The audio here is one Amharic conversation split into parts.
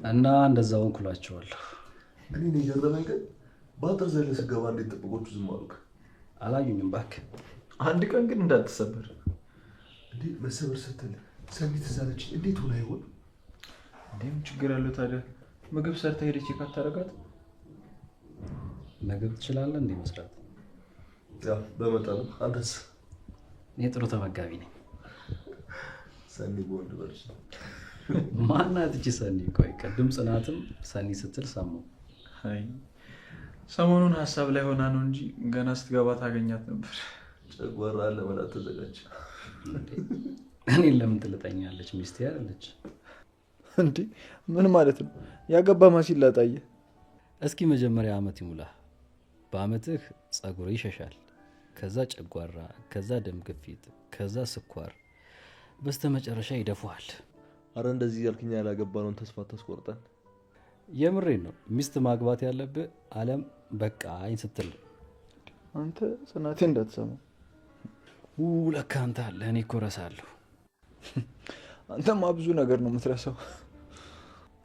እና እንደዛ ሆንኩ እላቸዋለሁ። እኔን የገረመኝ ግን በአጥር ዘለህ ስገባ እንዴት ጥብቆቹ ዝም አሉክ? አላዩኝም እባክህ። አንድ ቀን ግን እንዳትሰበር። እንዴ መሰበር ስትል ሰኒ ትዝ አለችኝ። እንዴት ሆና ይሆን? እንዴ ምን ችግር አለው ታዲያ? ምግብ ሰርታ ሄደች check አታደርጋት? ምግብ ትችላለህ እንዴ መስራት? ያው በመጠኑ። አንተስ? እኔ ጥሩ ተመጋቢ ነኝ። ሰኒ በወንድ በልጅ ነው። ማናት እቺ ሰኒ? ቆይ ቅድም ጽናትም ሰኒ ስትል ሰማሁ። አይ ሰሞኑን ሀሳብ ላይ ሆና ነው እንጂ ገና ስትገባ ታገኛት ነበር። ጨጓራ ለመላጥ ተዘጋጅ። እኔን ለምን ትልጠኛለች? ሚስቴ አይደለች እንዴ? ምን ማለት ነው? ያገባ ማሲል ላጣየ። እስኪ መጀመሪያ አመት ይሙላ። በአመትህ ጸጉር ይሸሻል፣ ከዛ ጨጓራ፣ ከዛ ደም ግፊት፣ ከዛ ስኳር፣ በስተመጨረሻ ይደፉሃል። አረ እንደዚህ እያልክኛ ያላገባነውን ተስፋ ታስቆርጠን። የምሬን ነው። ሚስት ማግባት ያለብህ አለም በቃ አይን ስትል። አንተ ጽናቴ እንዳትሰማ። ለካ አንተ አለ። እኔ እኮ እረሳለሁ። አንተማ ብዙ ነገር ነው የምትረሳው።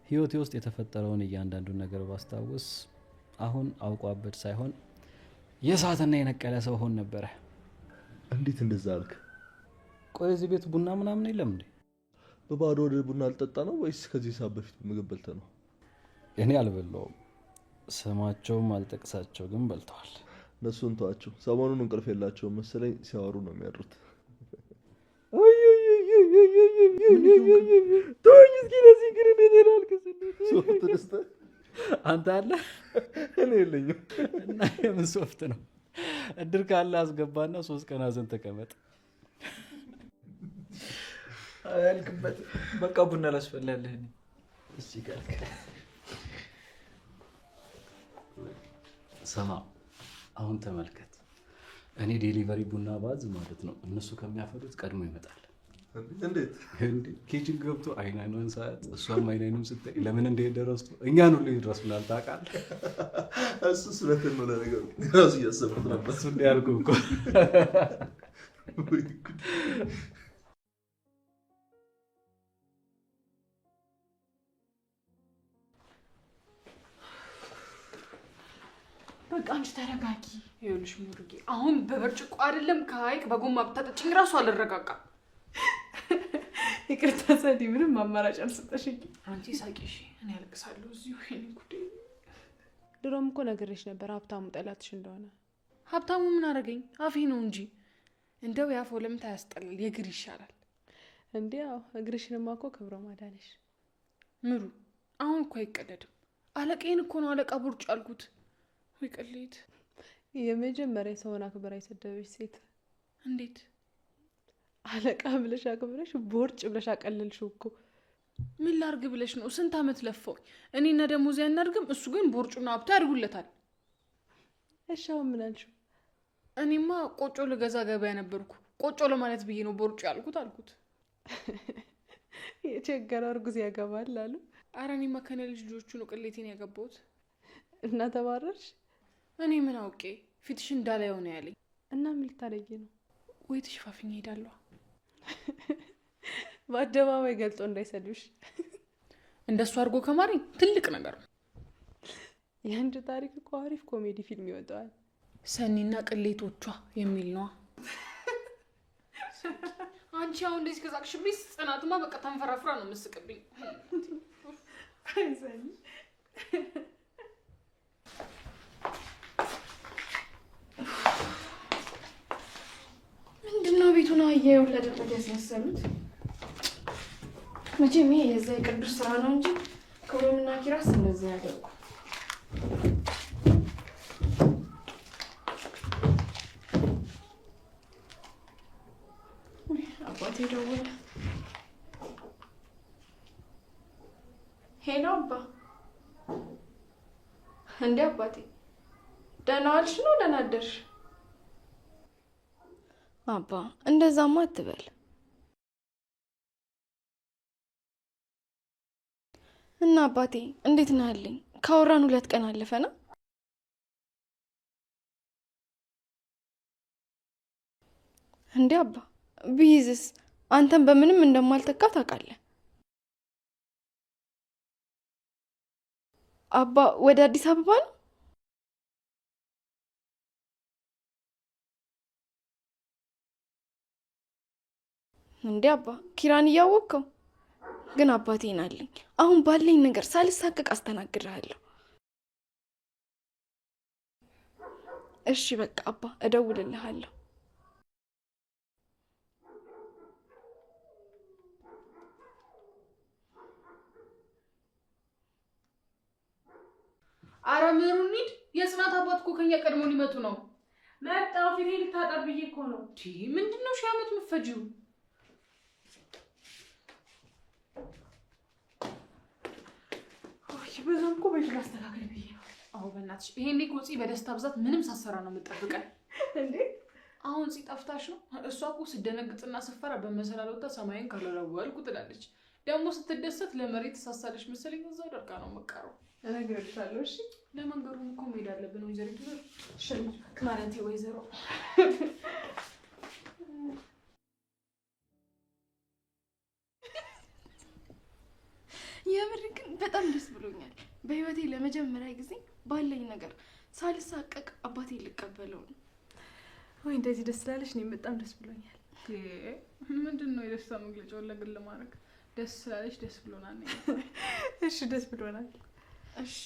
ህይወቴ ውስጥ የተፈጠረውን እያንዳንዱን ነገር ባስታውስ አሁን አውቆ አበድ ሳይሆን የሳትና የነቀለ ሰው ሆን ነበረ። እንዴት እንደዛ አልክ? ቆይ እዚህ ቤት ቡና ምናምን የለም እንዴ? በባዶ ወደ ቡና አልጠጣ ነው ወይስ ከዚህ ሰዓት በፊት ምግብ በልተህ ነው? እኔ አልበላውም። ስማቸውም አልጠቅሳቸው ግን በልተዋል። እነሱን ተዋቸው። ሰሞኑን እንቅልፍ የላቸውም መሰለኝ ሲያወሩ ነው የሚያድሩት። ተወኝ እስኪ ለዚህ ግን እንዴት ላልቅስ? ሶፍት ደስታ አንተ አለ እኔ የለኝም። እና የምን ሶፍት ነው? እድር ካለ አስገባና 3 ቀን አዘን ተቀመጥ። አያልቅበት። በቃ ቡና ላስፈላልህ እኔ። እሺ ካልክ ስማ፣ አሁን ተመልከት። እኔ delivery ቡና ባዝ ማለት ነው እነሱ ከሚያፈሉት ቀድሞ ይመጣል። እንዴት? እንዴ kitchen ገብቶ አይን አይኗን ሳያት እሷም አይን አይኑን ስታይ ለምን እንደሄደ ረስቶ እኛን ሁሉ ይረሱናል። ታውቃለህ? እሱ ስለትን ነው ለነገሩ፣ እራሱ እያሰብኩት ነበር። እሱ እንዲህ ያልኩህ እኮ። ወይ ጉድ። በቃ አንቺ ተረጋጊ። ይኸውልሽ ሙሉጌ፣ አሁን በብርጭቆ አይደለም ከሀይቅ በጎማ ብታጠጪኝ እራሱ አልረጋጋም። ይቅርታ ሰዲ፣ ምንም አማራጭ አልሰጠሽኝ። አንቺ ሳቂ እሺ፣ እኔ አለቅሳለሁ እዚሁ። ወይኔ ጉዴ። ድሮም እኮ ነግሬሽ ነበር ሀብታሙ ጠላትሽ እንደሆነ። ሀብታሙ ምን አደረገኝ? አፌ ነው እንጂ። እንደው የአፍ ወለምታ ያስጠላል፣ የእግር ይሻላል። እንዴ አዎ፣ እግርሽንማ እኮ ክብሮ ማዳነሽ። ምሩ፣ አሁን እኮ አይቀደድም። አለቃዬን እኮ ነው አለቃ ቦርጭ አልኩት። ወይ ቅሌት! የመጀመሪያ ሰውን አክብራ የሰደበች ሴት። እንዴት? አለቃ ብለሽ አክብረሽ ቦርጭ ብለሽ አቀለልሽው እኮ። ምን ላርግ ብለሽ ነው? ስንት አመት ለፋሁኝ። እኔና ደሞዝ ያናድግም፣ እሱ ግን ቦርጩና ሀብቱ ያድርጉለታል። እሺ አሁን ምን አልሽው? እኔማ ቆጮ ልገዛ ገበያ ነበርኩ። ቆጮ ለማለት ብዬ ነው ቦርጩ ያልኩት አልኩት። የቸገረው እርጉዝ ያገባል አሉ። ኧረ እኔማ ከነ ልጅ ልጆቹ ነው ቅሌቴን ያገባሁት። እና ተባረርሽ? እኔ ምን አውቄ፣ ፊትሽ እንዳላየው ነው ያለኝ። እና ምን ልታደርጊ ነው? ወይ ተሸፋፍኜ እሄዳለሁ። በአደባባይ ገልጦ እንዳይሰድብሽ። እንደሱ አድርጎ ከማረኝ ትልቅ ነገር ነው። የአንቺ ታሪክ እኮ አሪፍ ኮሜዲ ፊልም ይወጣዋል። ሰኒና ቅሌቶቿ የሚል ነዋ። አንቺ አሁን እንደዚህ ከሳቅሽብኝ ጽናትማ በቃ ተንፈራፍራ ነው የምትስቅብኝ። አይ ሰኒ። ምንድነው ቤቱን አህያ የወለደበት ያስመሰሉት? መቼም ይሄ የዛ የቅዱስ ስራ ነው እንጂ ክብሮምና ኪራስ እንደዚህ ያደርጉ። አባቴ ደወለ። ሄሎ አባ። እንዴ አባቴ ደህና ዋልሽ ነው ደህና አደርሽ? አባ እንደዛማ አትበል። እና አባቴ እንዴት ነህ አለኝ። ካወራን 2 ቀን አለፈና። እንዴ አባ ቢይዝስ አንተን በምንም እንደማልተካ ታውቃለህ። አባ ወደ አዲስ አበባ ነው? እንዴ አባ ኪራን እያወቅከው ግን አባቴን አለኝ። አሁን ባለኝ ነገር ሳልሳቀቅ አስተናግድሃለሁ። እሺ በቃ አባ እደውልልሃለሁ። አረ ምሩ እንሂድ። የጽናት አባት እኮ ከኛ ቀድሞ ሊመጡ ነው። መጣሁ። ፊቴ ልታጠብ ብዬ እኮ ነው። ምንድን ነው ሺህ ዓመት የምትፈጂው? ብዙም እኮ ቤቱን ላስተካክል ብዬ ነው። አዎ በእናትሽ ይሄኔ እኮ ፂ በደስታ ብዛት ምንም ሳሰራ ነው የምጠብቀን። እንዴ አሁን ፂ ጠፍታሽ ነው? እሷ እኮ ስደነግጥና ስፈራ በመሰላል ወጥታ ሰማይን ካላላወልኩ ትላለች። ደግሞ ስትደሰት ለመሬት ትሳሳለች መሰለኝ። እዛው ደርቃ ነው የምትቀረው። እነግርሻለሁ። እሺ ለመንገዱም እኮ መሄድ አለብን ወይዘሪቱ ማለቴ ወይዘሮ የምር ግን በጣም ደስ ብሎኛል። በህይወቴ ለመጀመሪያ ጊዜ ባለኝ ነገር ሳልሳቀቅ አባቴ ልቀበለው ነው። ወይ እንደዚህ ደስ ስላለሽ እኔም በጣም ደስ ብሎኛል። ምንድን ነው የደስታ መግለጫውን ለግል ማድረግ? ደስ ስላለሽ ደስ ብሎናል። እሺ ደስ ብሎናል። እሺ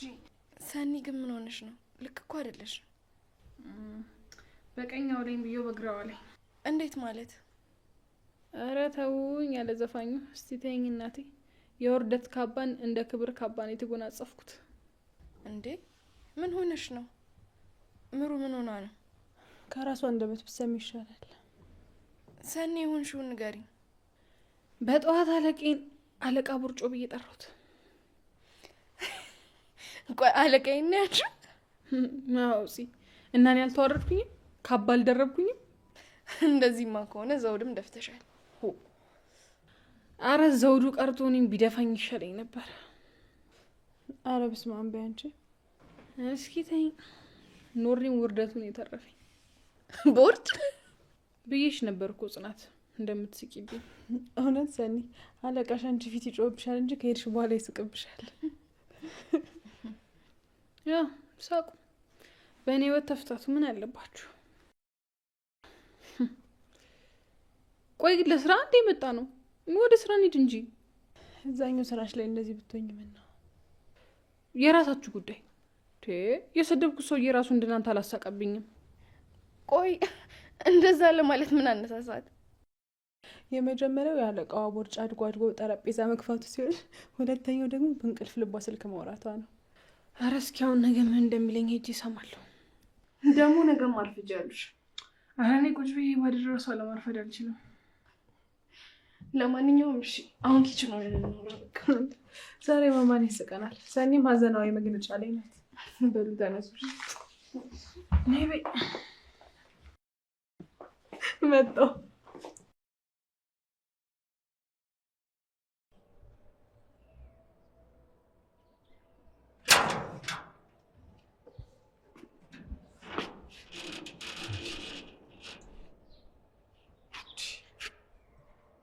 ሰኒ ግን ምን ሆነሽ ነው? ልክ እኮ አይደለሽም። በቀኝ አውለኝ ብዬው በግራው አለኝ። እንዴት ማለት? ኧረ ተውኝ ያለ ዘፋኙ። እስቲ ተይኝ እናቴ። የውርደት ካባን እንደ ክብር ካባን የተጎናጸፍኩት። እንዴ ምን ሆነሽ ነው? ምሩ ምን ሆና ነው? ከራሷ አንደበት ብትሰሚ ይሻላል። ሰኒ የሆንሽውን ንገሪኝ። በጠዋት አለቄን አለቃ ቦርጮ ብዬ ጠራሁት። ቆይ አለቃዬን ነው ያልሽው? አዎ ፂ፣ እና እኔ አልተዋረድኩኝም? ካባ አልደረብኩኝም? እንደዚህማ ከሆነ ዘውድም ደፍተሻል። አረ ዘውዱ ቀርቶ እኔም ቢደፋኝ ይሻለኝ ነበር። አረ በስመ አብ በይ አንቺ። እስኪ ተይኝ፣ ኖሬም ውርደቱን የተረፈኝ። ቦርጭ ብዬሽ ነበር እኮ ጽናት እንደምትስቂብኝ። እውነት ሰኒ፣ አለቃሽ አንቺ ፊት ይጮህብሻል እንጂ ከሄድሽ በኋላ ይስቅብሻል። ያ ሳቁ። በእኔ ህይወት ተፍታቱ ምን አለባችሁ? ቆይ ግን ለስራ እንዴ የመጣ ነው? ወደ ስራ እንሂድ እንጂ። እዛኛው ስራሽ ላይ እንደዚህ ብትሆኝ ምን ነው? የራሳችሁ ጉዳይ። የሰደብኩት ሰውዬ ራሱ እንደናንተ አላሳቀብኝም። ቆይ እንደዛ ለማለት ምን አነሳሳት? የመጀመሪያው የአለቃዋ ቦርጭ አድጎ አድጎ ጠረጴዛ መግፋቱ ሲሆን፣ ሁለተኛው ደግሞ በእንቅልፍ ልቧ ስልክ ማውራቷ ነው። ኧረ እስኪ አሁን ነገ ምን እንደሚለኝ ሄጄ እሰማለሁ። ደግሞ ነገም አርፍጃለሽ። ኧረ እኔ ቁጭ ብዬ ባድር እራሱ አለማርፈድ አልችልም። ለማንኛውም እሺ አሁን kitchen ሆነን እናውራ በቃ። ዛሬ ማማን ይስቀናል። ሰኒም ሀዘናዊ መግለጫ ላይ ናት። በሉ ተነሱ። ነይ በይ። መጣሁ።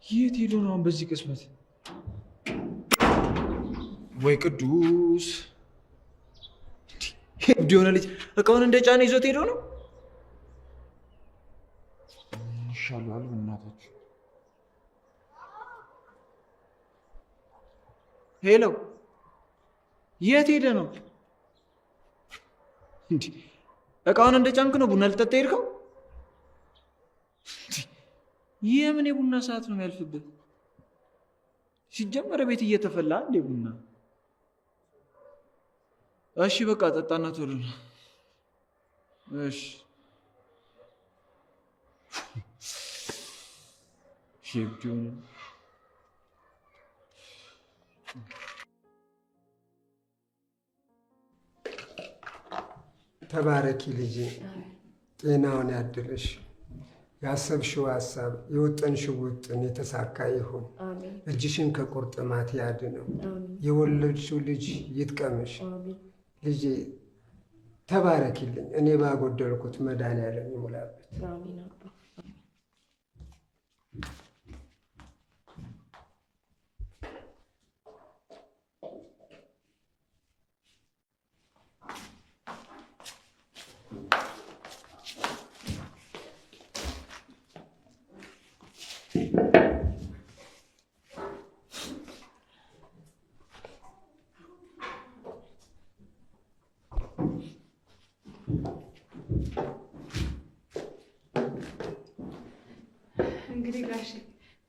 የት ሄዶ ነው አሁን በዚህ ቅጽበት? ወይ ቅዱስ! እብድ የሆነ ልጅ እቃውን እንደ ጫነ ይዞት ሄዶ ነው። ይሻላል እናታችሁ። Hello፣ የት ሄደ ነው? እንዲህ እቃውን እንደ ጫንክ ነው ቡና ልጠጣ ሄድከው? የምን የቡና ሰዓት ነው የሚያልፍብህ? ሲጀመረ ቤት እየተፈላ እንዴ ቡና። እሺ በቃ ጠጣና ቶሎ ነው። እሺ እብድ የሆነ ተባረኪ ልጄ፣ ጤናውን ያድልሽ። ያሰብሽው ሀሳብ የወጠንሽው ውጥን የተሳካ ይሁን። እጅሽን ከቁርጥማት ያድነው። የወለድሽው ልጅ ይጥቀምሽ። ልጄ ተባረኪልኝ። እኔ ባጎደልኩት መድኃኒዓለም ይሙላበት። እንግዲህ ጋሼ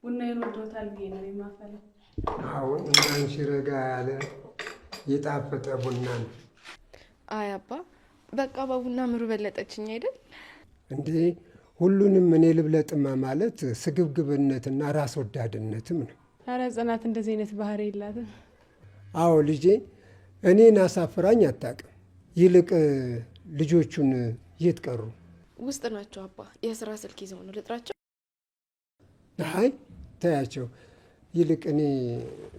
ቡናዬን ወዶታል ብዬ ነው የማፈላው። አሁን እንዳንቺ ረጋ ያለ የጣፈጠ ቡና ነው። አይ አባ በቃ በቡና ምሩ በለጠችኝ አይደል እንዴ? ሁሉንም እኔ ልብለጥማ ማለት ስግብግብነትና ራስ ወዳድነትም ነው። ኧረ ጽናት እንደዚህ አይነት ባህሪ የላትም። አዎ ልጄ፣ እኔን አሳፍራኝ አታውቅም። ይልቅ ልጆቹን የት ቀሩ? ውስጥ ናቸው አባ። የስራ ስልክ ይዘው ነው። ልጥራቸው? አይ ተያቸው። ይልቅ እኔ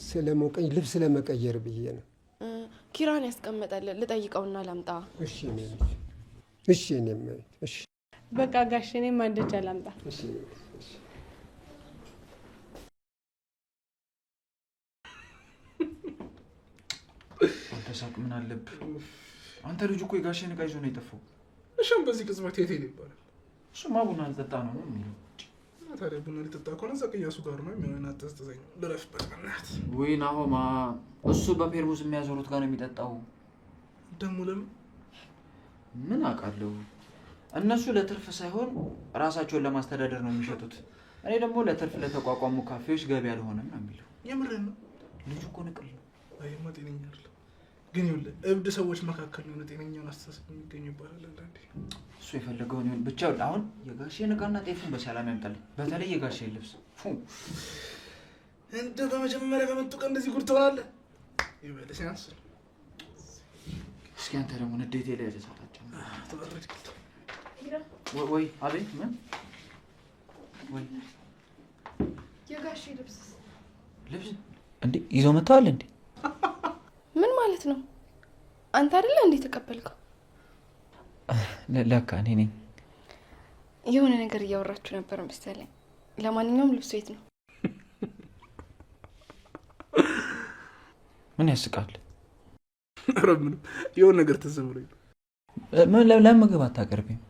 ስለሞቀኝ ልብስ ለመቀየር ብዬ ነው። ኪራን ያስቀመጠል ልጠይቀውና ላምጣ። እሺ እኔ ልጅ፣ እሺ እኔ እሺ በቃ ጋሼ እኔም ማንደጃ ላምጣ። እሺ እሺ። አንተ ሳቅ ምን አለብህ? አንተ ልጁ እኮ የጋሼን ዕቃ ይዞ ነው የጠፋው። እሺም በዚህ ቅጽበት የት ሄደ ይባላል? እሱማ ቡና ልጠጣ ነው የሚለው። እና ታዲያ ቡና ሊጠጣ ከሆነ እዛ ቅያሱ ጋር ነው የሚሆን። አጠዝጥዘኝ ልረፍበት በእናትህ። ወይ ናሆማ፣ እሱ በፔርሙዝ የሚያዞሩት ጋር ነው የሚጠጣው። ደግሞ ለምን? ምን አውቃለሁ። እነሱ ለትርፍ ሳይሆን ራሳቸውን ለማስተዳደር ነው የሚሸጡት። እኔ ደግሞ ለትርፍ ለተቋቋሙ ካፌዎች ገቢ አልሆነም ነው የሚለው። የምርህን ነው? ልጁ እኮ ንቅል ነው። አይማ ጤነኛ አይደለም። ግን ይኸውልህ እብድ ሰዎች መካከል ነው ጤነኛውን አስተሳሰብ የሚገኙ ይባላል አንዳንዴ። እሱ የፈለገውን ይሁን ብቻ። አሁን የጋሼን ዕቃና ጤፉን በሰላም ያምጣልኝ። በተለይ የጋሼን ልብስ። እንደው በመጀመሪያ በመጡ ቀን እንደዚህ ጉድ ትሆናለህ። ይበል ሲያንስ። እስኪ አንተ ደግሞ ንዴቴ ላይ ያደሳታቸው ወይ? አቤት። ምን? ወይ የጋሼ ልብስ ልብስ እንዴ ይዘው መጥተዋል እንዴ? ምን ማለት ነው? አንተ አይደለ እንዴ ተቀበልከው? ለካ እኔ ነኝ። የሆነ ነገር እያወራችሁ ነበር መሰለኝ። ለማንኛውም ልብሱ የት ነው? ምን ያስቃል? ኧረ ምንም፣ የሆነ ነገር ትዝ ብሎኝ ነው። ምን ለምግብ አታቀርቢም?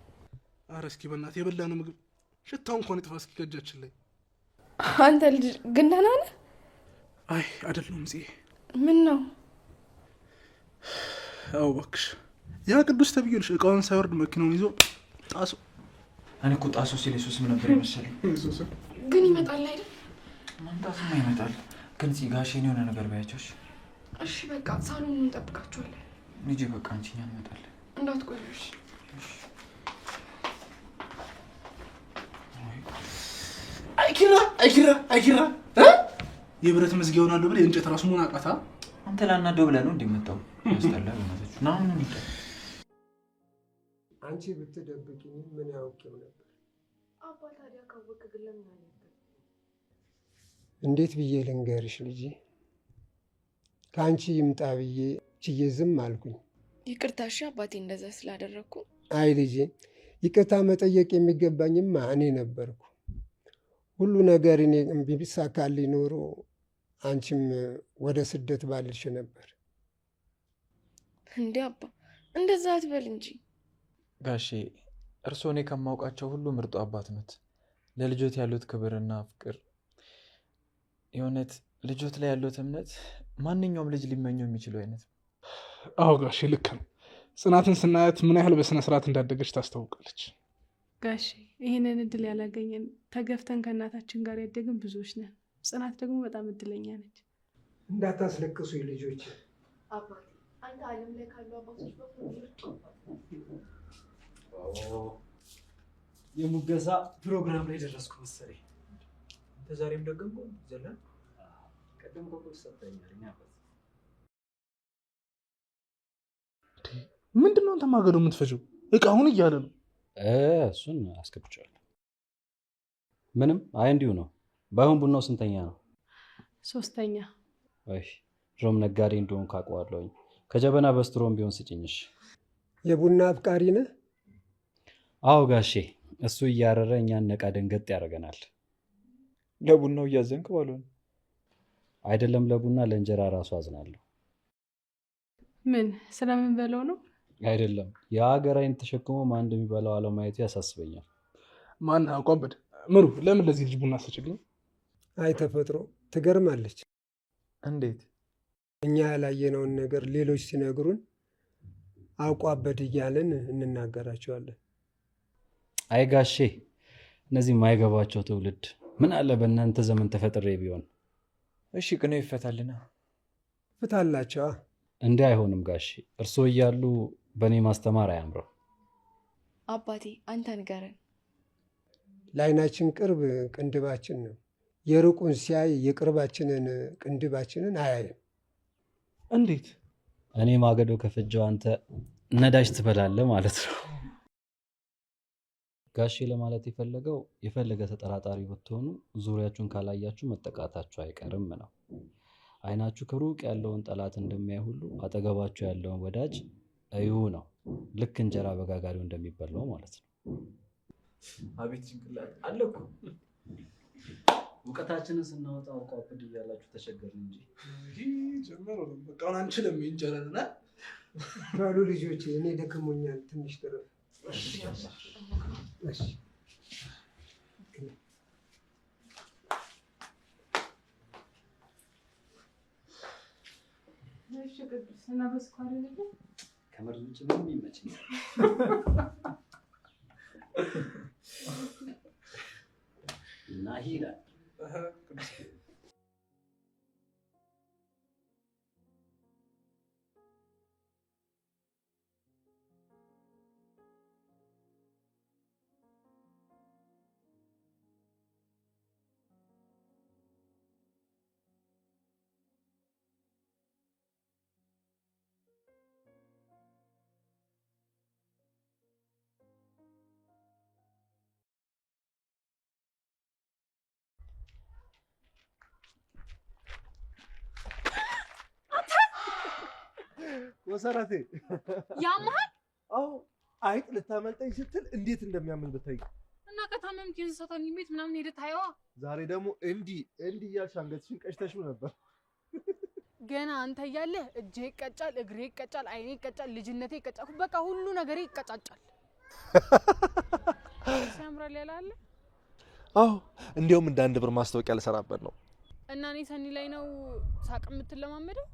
ኧረ እስኪ በእናትህ የበላነው ምግብ ሽታው እንኳን ይጥፋ እስኪ ከእጃችን ላይ። አንተ ልጅ ግን ደህና ነህ? አይ አይደለሁም ጽዬ። ምን ነው? አዎ እባክሽ፣ ያ ቅዱስ ተብዬልሽ እቃውን ሳይወርድ መኪናውን ይዞ ጣሶ። እኔ እኮ ጣሶ ሲል የሱስም ነበር የመሰለኝ። ግን ይመጣል አይደል? መምጣትማ ይመጣል። ግን ጽ ጋሼን የሆነ ነገር በያቸው። እሺ በቃ ሳሎኑን እንጠብቃችኋለን። ልጄ በቃ አንቺ እኛ እንመጣለን። እንዳትቆዩ እሺ። አይኪራ አይኪራ አይኪራ፣ የብረት መዝጊያ ይሆናሉ ብለህ የእንጨት ራሱ መሆን አቃታ። አንተ ላናደው ብለህ ነው እንደመጣው። ያስጠላል። በእናትህ ና አሁን እንሂድ። አንቺ ብትደብቂኝ ምን ያውቂው ነበር? አባ ታዲያ ካወቅህ ግን ለምን አልነገርከኝ? እንዴት ብዬ ልንገርሽ ልጄ? ከአንቺ ይምጣ ብዬ ችዬ ዝም አልኩኝ። ይቅርታ እሺ አባቴ እንደዛ ስላደረግኩ። አይ ልጄ፣ ይቅርታ መጠየቅ የሚገባኝማ እኔ ነበርኩ። ሁሉ ነገር እኔ ቢሳካልኝ ኖሮ አንቺም ወደ ስደት ባልሽ ነበር። እንዴ አባ እንደዛ አትበል እንጂ። ጋሼ እርስዎ እኔ ከማውቃቸው ሁሉ ምርጡ አባት ኖት። ለልጆት ያሉት ክብርና ፍቅር፣ የእውነት ልጆት ላይ ያሉት እምነት ማንኛውም ልጅ ሊመኘው የሚችለው አይነት ነው። አዎ ጋሼ ልክ ነው። ጽናትን ስናያት ምን ያህል በስነ ስርዓት እንዳደገች ታስታውቃለች። ጋሼ ይህንን እድል ያላገኘን ተገፍተን ከእናታችን ጋር ያደግን ብዙዎች ነን። ጽናት ደግሞ በጣም እድለኛ ነች። እንዳታስለቅሱ ልጆች። አባቴ አንተ ዓለም ላይ ካሉ አባቶች በሙሉ ምርጡ አባት። የሙገሳ ፕሮግራም ላይ ደረስኩ መሰለኝ። አንተ ዛሬም ደገምኩ ዘላ። ቅድም እኮ ቁርስ ሰጥተኸኛል። እኛ አባት ምንድን ነው አንተ ማገዶ የምትፈጂው? እቃውን እያለ ነው። እሱን አስገብቼዋለሁ። ምንም አይ እንዲሁ ነው። ባይሆን ቡናው ስንተኛ ነው? 3ኛ። አይ ድሮም ነጋዴ እንደሆንኩ አውቀዋለሁኝ። ከጀበና በስትሮም ቢሆን ስጭኝሽ። የቡና አፍቃሪ ነህ? አዎ ጋሼ፣ እሱ እያረረ እኛን ነቃ ደንገጥ ያደርገናል። ለቡናው እያዘንክ ባልሆነ። አይደለም ለቡና ለእንጀራ ራሱ አዝናለሁ። ምን ስለምንበለው ነው? አይደለም የሀገር አይን ተሸክሞ ማን እንደሚበላው አለማየቱ ያሳስበኛል። ማን አቋበድ ምሩ፣ ለምን ለዚህ ልጅ ቡና አትሰጭልኝ? አይ ተፈጥሮ ትገርማለች። እንዴት? እኛ ያላየነውን ነገር ሌሎች ሲነግሩን አውቆ አበድ እያልን እንናገራቸዋለን። አይ ጋሼ፣ እነዚህ የማይገባቸው ትውልድ፣ ምን አለ በእናንተ ዘመን ተፈጥሬ ቢሆን። እሺ ቅኔው ይፈታልና። ፍታላቸዋ። እንዲህ አይሆንም ጋሼ፣ እርስዎ እያሉ በእኔ ማስተማር አያምረው። አባቴ አንተ ንገረን። ለዓይናችን ቅርብ ቅንድባችን ነው። የሩቁን ሲያይ የቅርባችንን ቅንድባችንን አያይም። እንዴት? እኔ ማገዶ ከፈጀው አንተ ነዳጅ ትበላለህ ማለት ነው። ጋሼ ለማለት የፈለገው የፈለገ ተጠራጣሪ ብትሆኑ ዙሪያችሁን ካላያችሁ መጠቃታችሁ አይቀርም ነው። አይናችሁ ከሩቅ ያለውን ጠላት እንደሚያይ ሁሉ አጠገባችሁ ያለውን ወዳጅ እዩ ነው። ልክ እንጀራ በጋጋሪው እንደሚበላው ማለት ነው። አቤት ጭንቅላት አለ እኮ። እውቀታችንን ስናወጣ አውቆ አበድ እያላችሁ ተቸገርን እንጂ። ጀመረ ነው። በቃ አሁን አንችልም እንጀራን። በሉ ልጆቼ፣ እኔ ደክሞኛል፣ ትንሽ ትረፍ። እሺ። እሺ ቅዱስ፣ እና በስኳር አይደለም? ከመርዝ ውጭ ምንም ይመቸኛል። እና ይላል። ወሰረቴ። ያመሃል? አዎ፣ አይጥ ልታመልጠኝ ስትል እንዴት እንደሚያምን ብታይ። እና ከታመምክ የእንስሳት ሐኪም ቤት ምናምን ሄደህ ታየዋ። ዛሬ ደግሞ እንዲህ እንዲህ እያልሽ አንገትሽን ቀጭተሽው ነበር። ገና አንተ እያለህ እጄ ይቀጫል፣ እግሬ ይቀጫል፣ አይኔ ይቀጫል፣ ልጅነቴ ይቀጫል። በቃ ሁሉ ነገሬ ይቀጫጫል። ሲያምራል ያለ አለ። አዎ፣ እንዲያውም እንደ 1 ብር ማስታወቂያ ልሰራበት ነው። እና እኔ ሰኒ ላይ ነው ሳቅ የምትለማመደው?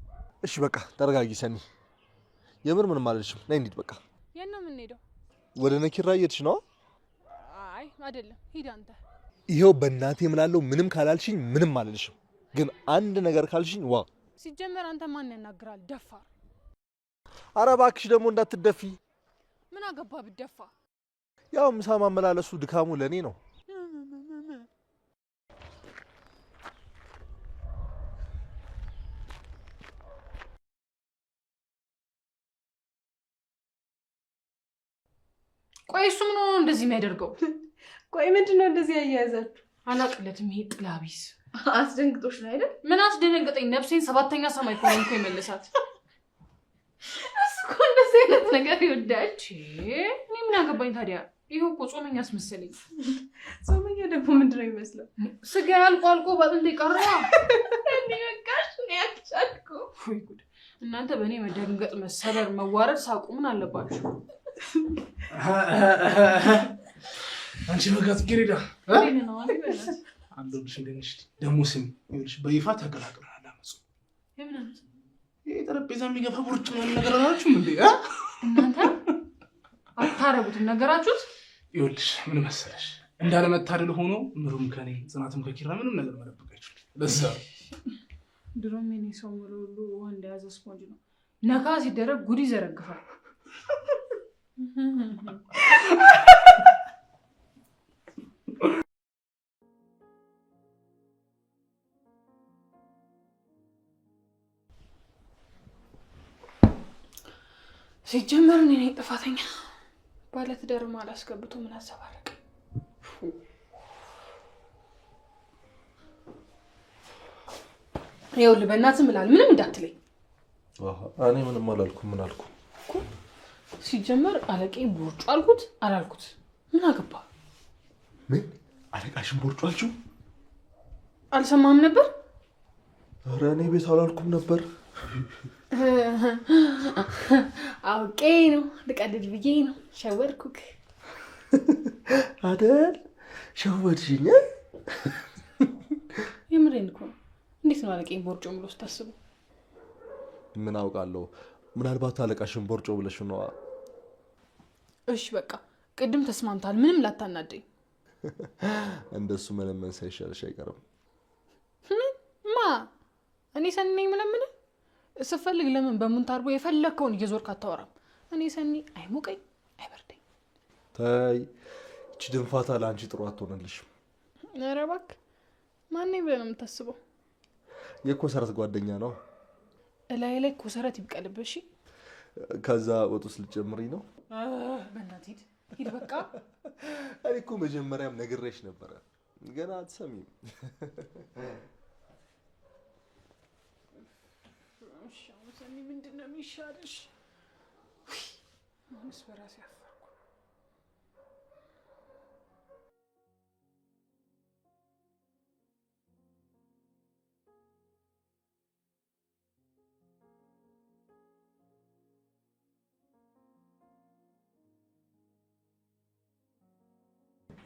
እሺ በቃ ተረጋጊ ሰኒ። የምር ምንም አልልሽም። ነይ እንሂድ በቃ። የት ነው የምንሄደው? ወደ ነኪራ እየሄድሽ ነው? አይ አይደለም፣ ሂድ አንተ። ይኸው በእናቴ እምላለሁ፣ ምንም ካላልሽኝ ምንም አልልሽም። ግን አንድ ነገር ካልሽኝ ዋ። ሲጀመር አንተ ማን ያናግራል? ደፋር። ኧረ እባክሽ ደግሞ እንዳትደፊ። ምን አገባ ብደፋ? ያው ምሳ ማመላለሱ ድካሙ ለእኔ ነው። ቆይ እሱ ምን ሆኖ እንደዚህ የሚያደርገው? ቆይ ምንድን ነው እንደዚህ ያያያዛችሁ? አላቅለትም። ይሄ ጥላቢስ። አስደንግጦሽ ነው አይደል? ምን አስደነገጠኝ? ነፍሴን ሰባተኛ ሰማይ እኮ ነው እኮ የመለሳት። እሱ እኮ እንደዚህ አይነት ነገር ይወዳል። እኔ ምን አገባኝ ታዲያ? ይኸው እኮ ጾመኛ አስመሰለኝ። ጾመኛ ደግሞ ምንድን ነው የሚመስለው? ስጋ ያልቆ አልቆ በአጥንት የቀረ። እንዲህ በቃሽ፣ እኔ አልቻልኩም። ወይ ጉድ! እናንተ በእኔ መደንገጥ፣ መሰበር፣ መዋረድ ሳቁ ምን አለባችሁ? አንቺ በጋ ጽጌረዳ። እንዴት ነው? አንተ በእናትህ። አለሁልሽ። እንዴት ነሽ? ደግሞ ስሚ፣ ይኸውልሽ በይፋ ተቀላቅለናል አመፁ። የምን አመፅ? ይሄ ጠረጴዛ የሚገፋ ቦርጭ ምናምን ነገር አላችሁም እንዴ? እ? እናንተ አታረጉትም ነገራችሁት። ይኸውልሽ ምን መሰለሽ፣ እንዳለመታደል ሆኖ ምሩም ከኔ ጽናትም ከኪራ ምንም ነገር መደበቅ አይችሉም። ለዛ ነው። ድሮም የኔ ሰው ምሎ ሁሉ ውሃ እንደያዘ ስፖንጅ ነው። ነካ ሲደረግ ጉድ ይዘረግፋል። ሲጀመር እኔ ነኝ ጥፋተኛ። ባለትዳርም አላስገብቶ ምን አዘባረቅ። ይኸውልህ በእናትህ እምልሀለሁ ምንም እንዳትለኝ። እኔ ምንም አላልኩም። ምን አልኩ? ሲጀመር አለቄ ቦርጩ አልኩት አላልኩት ምን አገባ? ምን አለቃሽን ቦርጩ አልሽው? አልሰማህም ነበር? ኧረ እኔ ቤት አላልኩም ነበር። አውቄ ነው፣ ልቀልድ ብዬ ነው። ሸወድኩክ። አደል? ሸወድሽኝ። የምን የምሬን እኮ ነው። እንዴት ነው አለቃዬን ቦርጮ ብሎ ስታስበው? ምን አውቃለሁ፣ ምናልባት አለቃሽን ቦርጮ ብለሽ ነዋ። እሺ በቃ ቅድም ተስማምታል። ምንም ላታናደኝ። እንደሱ መለመን ሳይሻልሽ አይቀርም። ምን ማ እኔ ሰኒ ነኝ የምለምንህ? ስፈልግ ለምን በሙንታርቦ የፈለግከውን እየዞርክ አታወራም? እኔ ሰኒ አይሞቀኝ አይበርደኝ። ተይ፣ ይቺ ድንፋታ ለአንቺ ጥሩ አትሆንልሽም። ኧረ እባክህ ማነኝ ብለህ ነው የምታስበው? የኮሰረት ጓደኛ ነው። እላይ ላይ ኮሰረት ይብቀልብህ። እሺ ከዛ ወጥ ውስጥ ልትጨምሪ ነው? በእናትህ ሂድ ሂድ በቃ። እኔ እኮ መጀመሪያም ነግሬሽ ነበረ፣ ገና አትሰሚም። እሺ አሁን ሰኒ ምንድን ነው የሚሻልሽ? አሁንስ በራሴ አፈርኩ።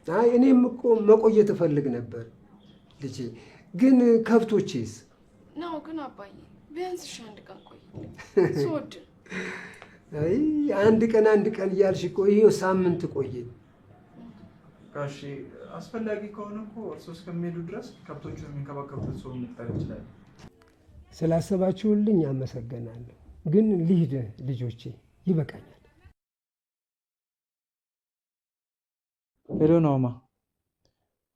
አይ እኔም እኮ መቆየት እፈልግ ነበር ልጄ፣ ግን ከብቶቼስ? ነው ግን አባዬ ቢያንስ እሺ አንድ ቀን ቆይ ስወድ። አይ አንድ ቀን አንድ ቀን እያልሽ እኮ ይኸው ሳምንት ቆየ። ጋሼ አስፈላጊ ከሆነ እኮ እርስዎ እስከሚሄዱ ድረስ ከብቶቹን የሚንከባከቡት ሰው መቅጠር ይችላል። ስላሰባችሁልኝ አመሰግናለሁ። ግን ልሂድ ልጆቼ፣ ይበቃኛል። Hello ናኦማ፣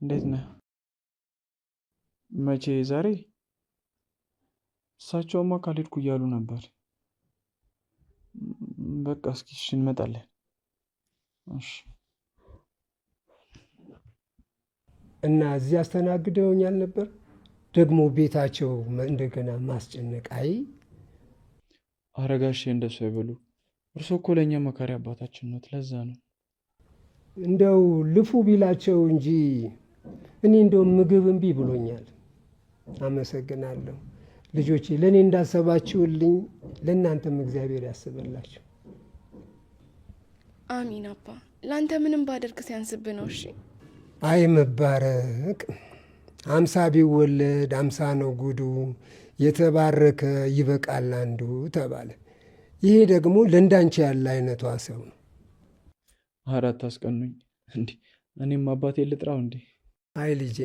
እንዴት ነህ? መቼ? ዛሬ? እሳቸውማ ካልሄድኩ እያሉ ነበር። በቃ እስኪ እሺ እንመጣለን። እሺ። እና እዚህ አስተናግደውኛል ነበር። ደግሞ ቤታቸው እንደገና ማስጨነቅ። አይ ኧረ ጋሼ እንደሱ አይበሉ። እርስዎ እኮ ለእኛ መካሪ አባታችን ኖት። ለዛ ነው። እንደው ልፉ ቢላቸው እንጂ እኔ እንደው ምግብ እምቢ ብሎኛል። አመሰግናለሁ ልጆቼ፣ ለእኔ እንዳሰባችሁልኝ ለእናንተም እግዚአብሔር ያስብላችሁ። አሚን አባ። ለአንተ ምንም ባደርግ ሲያንስብህ ነው። እሺ አይ መባረቅ፣ 50 ቢወለድ 50 ነው ጉዱ፣ የተባረከ ይበቃል አንዱ ተባለ። ይሄ ደግሞ ለእንዳንቺ ያለ አይነቷ ሰው ነው። ኧረ አታስቀኑኝ እንዴ! እኔም አባቴ ልጥራው እንዴ? አይ ልጄ፣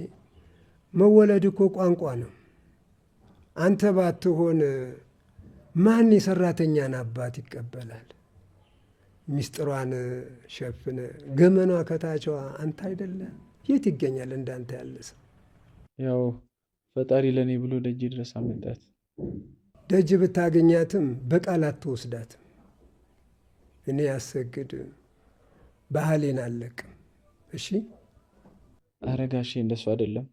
መወለድ እኮ ቋንቋ ነው። አንተ ባትሆን ማን የሰራተኛን አባት ይቀበላል? ሚስጥሯን ሸፍነ ገመኗ ከታቿ አንተ አይደለ? የት ይገኛል እንዳንተ ያለ ሰው? ያው ፈጣሪ ለእኔ ብሎ ደጅ ድረስ አመጣት። ደጅ ብታገኛትም በቃል አትወስዳትም። እኔ ያሰግድ ባህሌን አልለቅም። እሺ ኧረ ጋሼ እንደሱ አይደለም።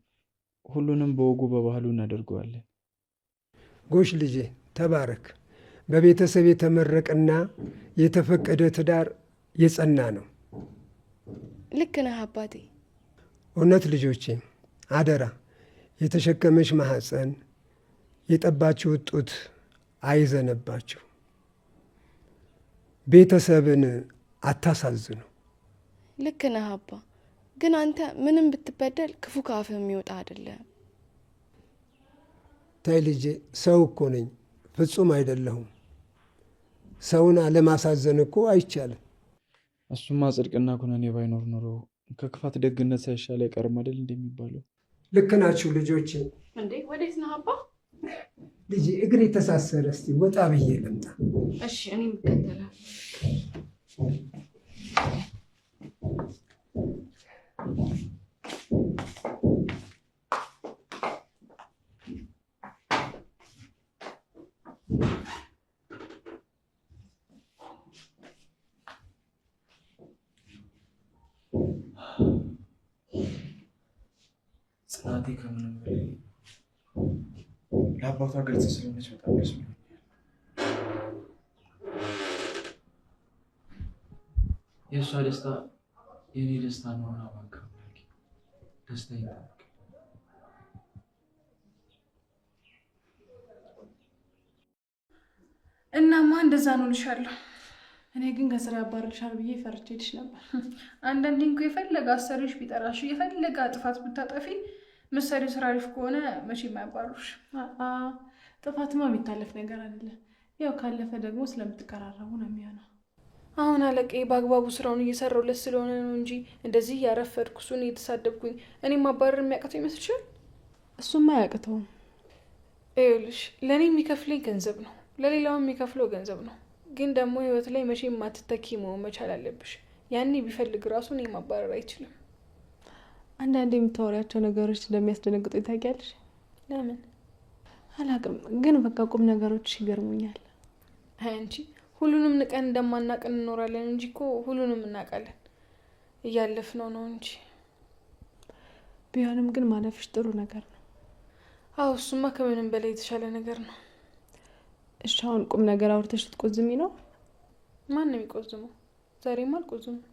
ሁሉንም በወጉ በባህሉ እናደርገዋለን። ጎሽ ልጄ ተባረክ። በቤተሰብ የተመረቀና የተፈቀደ ትዳር የጸና ነው። ልክ ነህ አባቴ። እውነት ልጆቼ አደራ፣ የተሸከመሽ ማህፀን የጠባችሁ ጡት አይዘነባችሁ። ቤተሰብን አታሳዝኑ። ልክ ነህ አባ። ግን አንተ ምንም ብትበደል ክፉ ከአፍህ የሚወጣ አይደለም። ተይ ልጄ፣ ሰው እኮ ነኝ፣ ፍጹም አይደለሁም። ሰውን አለማሳዘን እኮ አይቻልም። እሱማ ጽድቅና ኩነኔ ባይኖር ኖሮ ከክፋት ደግነት ሳይሻል አይቀርም አይደል እንደሚባለው። ልክ ናችሁ ልጆቼ። እንዴ ወዴት ነህ አባ? ልጄ እግሬ የተሳሰረ፣ እስቲ ወጣ ብዬ ልምጣ። እሺ እኔም እከተልሃለሁ። ጽናቴ ከምንም በላይ ለአባቷ ግልጽ ስለሆነች በጣም ደስ ብሎኛል። የእሷ ደስታ የእኔ ደስታ ነውና እባክህ አምላኬ ደስታዬን ጠብቅ። እናማ እንደዛ ነው እልሻለሁ። እኔ ግን ከስራ ያባርልሻል ብዬ ፈርቼልሽ ነበር። አንዳንዴ እንኳ የፈለገ አሰሪሽ ቢጠራሽ የፈለገ ጥፋት ብታጠፊ ምሳሌው ስራ አሪፍ ከሆነ መቼም አያባሩሽ። ጥፋትማ የሚታለፍ ነገር አይደለም። ያው ካለፈ ደግሞ ስለምትቀራረቡ ነው የሚሆነው። አሁን አለቃዬ በአግባቡ ስራውን እየሰራሁለት ስለሆነ ነው እንጂ እንደዚህ እያረፈድኩ እሱን እየተሳደብኩኝ እኔ ማባረር የሚያቅተው ይመስልሻል? እሱማ አያቅተውም። ይኸውልሽ ለእኔ የሚከፍለኝ ገንዘብ ነው፣ ለሌላው የሚከፍለው ገንዘብ ነው። ግን ደግሞ ህይወት ላይ መቼም ማትተኪ መሆን መቻል አለብሽ። ያኔ ቢፈልግ ራሱ እኔ ማባረር አይችልም። አንዳንዴ የምታወሪያቸው ነገሮች እንደሚያስደነግጡ ታውቂያለሽ። ለምን አላውቅም፣ ግን በቃ ቁም ነገሮች ይገርሙኛል። አይ አንቺ ሁሉንም ንቀን እንደማናቅ እንኖራለን እንጂ እኮ ሁሉንም እናውቃለን። እያለፍነው ነው እንጂ። ቢሆንም ግን ማለፍሽ ጥሩ ነገር ነው። አዎ እሱማ ከምንም በላይ የተሻለ ነገር ነው። እሺ አሁን ቁም ነገር አውርተሽ ልትቆዝሚ ነው? ማን ነው የሚቆዝመው? ዛሬም አልቆዝምም።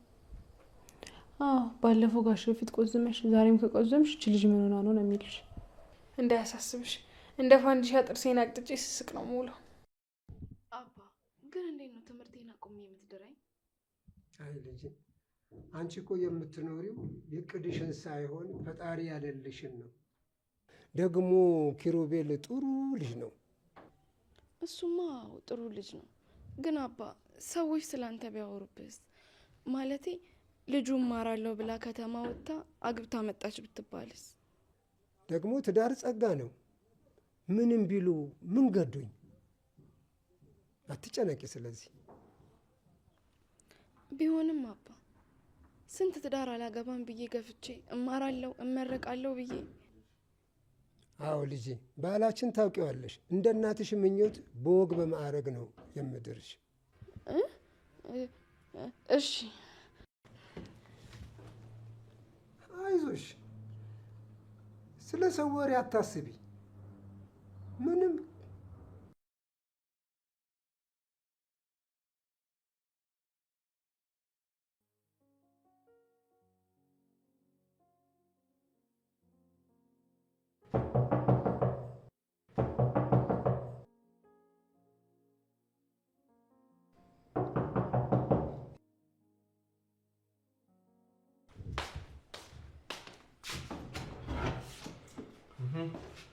አዎ ባለፈው ጋሽ በፊት ቆዝመሽ፣ ዛሬም ከቆዘምሽ እች ልጅ ምን ሆና ነው ነው የሚልሽ። እንዳያሳስብሽ፣ እንደ ፋንዲሻ ጥርሴን አቅጥጬ ስስቅ ነው የምውለው። አባ ግን እንዴት ነው ትምህርቴን አቁሜ የምትድረኝ? አይ ልጄ፣ አንቺ እኮ የምትኖሪው የቅድሽን ሳይሆን ፈጣሪ ያለልሽን ነው። ደግሞ ኪሩቤል ጥሩ ልጅ ነው። እሱማ ጥሩ ልጅ ነው። ግን አባ ሰዎች ስላንተ ቢያወሩብስ? ማለቴ ልጁ እማራለሁ ብላ ከተማ ወጥታ አግብታ መጣች ብትባልስ? ደግሞ ትዳር ጸጋ ነው። ምንም ቢሉ ምን ገዶኝ? አትጨነቂ ስለዚህ። ቢሆንም አባ ስንት ትዳር አላገባም ብዬ ገፍቼ እማራለሁ እመረቃለሁ ብዬ። አዎ ልጄ፣ ባህላችን ታውቂዋለሽ። እንደ እናትሽ ምኞት በወግ በማዕረግ ነው የምድርሽ። እሺ አይዞሽ፣ ስለ ሰው ወሬ አታስቢ። ምንም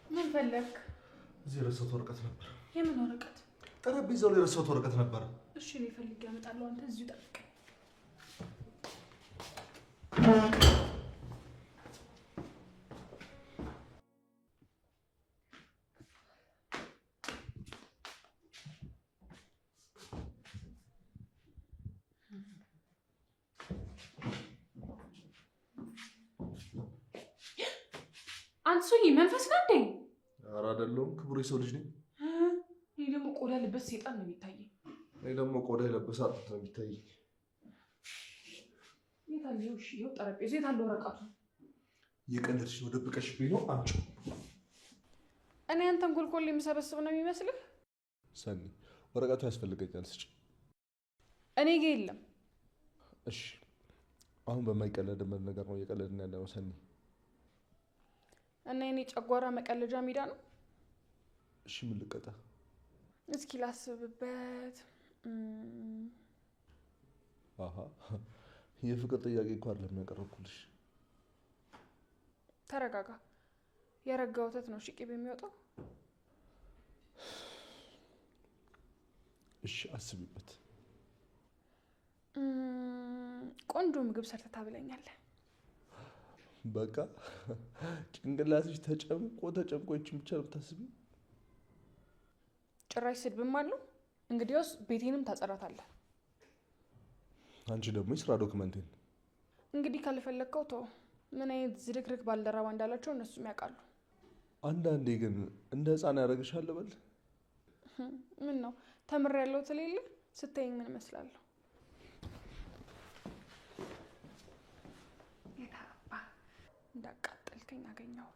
ምን ፈለክ? እዚህ የረሳሁት ወረቀት ነበር። የምን ወረቀት? ጠረጴዛው ላይ የረሳሁት ወረቀት ነበር። እሺ እኔ ፈልጌ አመጣለሁ። አንተ እዚሁ ጠብቅ። አንተ ሰውዬ መንፈስ ነህ እንዴ? ኧረ አይደለሁም፣ ክቡር የሰው ልጅ ነኝ። እኔ ደግሞ ቆዳ ልበስ ሰይጣን ነው የሚታየኝ። እኔ ደግሞ ቆዳ የለበሰ አጥንት ነው የሚታየኝ። የት አለ? ይኸው ጠረጴዛው። የት አለ ወረቀቱ? እየቀለድሽ ነው፣ ደብቀሽብኝ ነው። አምጪው። እኔ አንተን ኮልኮል የምሰበስብ ነው የሚመስልህ? ሰኒ፣ ወረቀቱ ያስፈልገኛል፣ ስጭ። እኔ ጋ የለም። እሺ፣ አሁን በማይቀለድበት ነገር ነው እየቀለድን ያለ ነው ሰኒ። እና የኔ ጨጓራ መቀለጃ ሜዳ ነው። እሺ ምን ልቀጣ? እስኪ ላስብበት። አሃ የፍቅር ጥያቄ እኮ አይደለም ያቀረብኩልሽ። ተረጋጋ። የረጋ ወተት ነው ሽቂብ የሚወጣው። እሺ አስቢበት። ቆንጆ ምግብ ሰርተህ ታብለኛለህ። በቃ ጭንቅላትሽ ተጨምቆ ተጨምቆ ይችን ብቻ ነው የምታስቢው? ጭራሽ ስድብም አለው። እንግዲያውስ ቤቴንም ታጸዳታለህ። አንቺ ደግሞ የስራ ዶክመንቴን እንግዲህ ካልፈለግከው ተው። ምን አይነት ዝርክርክ ባልደረባ እንዳላቸው እነሱም ያውቃሉ። አንዳንዴ ግን እንደ ሕፃን ያደርግሻል በል። ምን ነው ተምሬያለሁ ትል የለ? ስታየኝ ምን እመስላለሁ? እንዳቃጠልከኝ አገኘሁ።